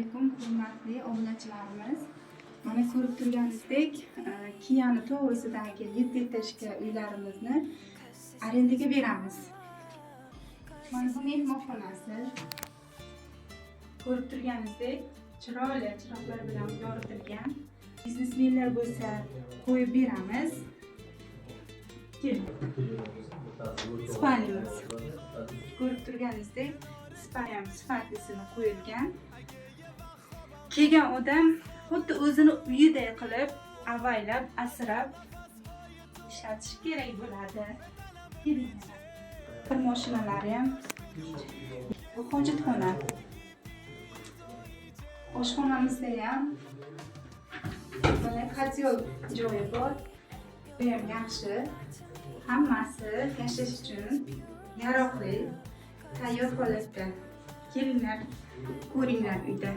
Alaykum, hurmatli obunachilarimiz. Mana, ko'rib turganingizdek, Kiyani to'g'risidagi yetti этажка uylarimizni arendaga beramiz. Mana bu mehmonxonasi. Ko'rib turganingizdek, chiroyli chiroqlar bilan yoritilgan. Biznesmenlar bo'lsa, qo'yib beramiz. Keling. Спальня miz. Ko'rib turganingizdek, спальня ham sifatlisini qo'yilgan. Kelgan odam xuddi o'zini uyiday qilib avaylab, asrab ishlatishi kerak bo'ladi. Keling. Bir mashinalari ham. Bu hojatxona. Oshxonamizda ham mana котёл joyi bor. Bu ham yaxshi. Hammasi yashash uchun yaroqli, tayyor holatda. Kelinglar, ko'ringlar uyda.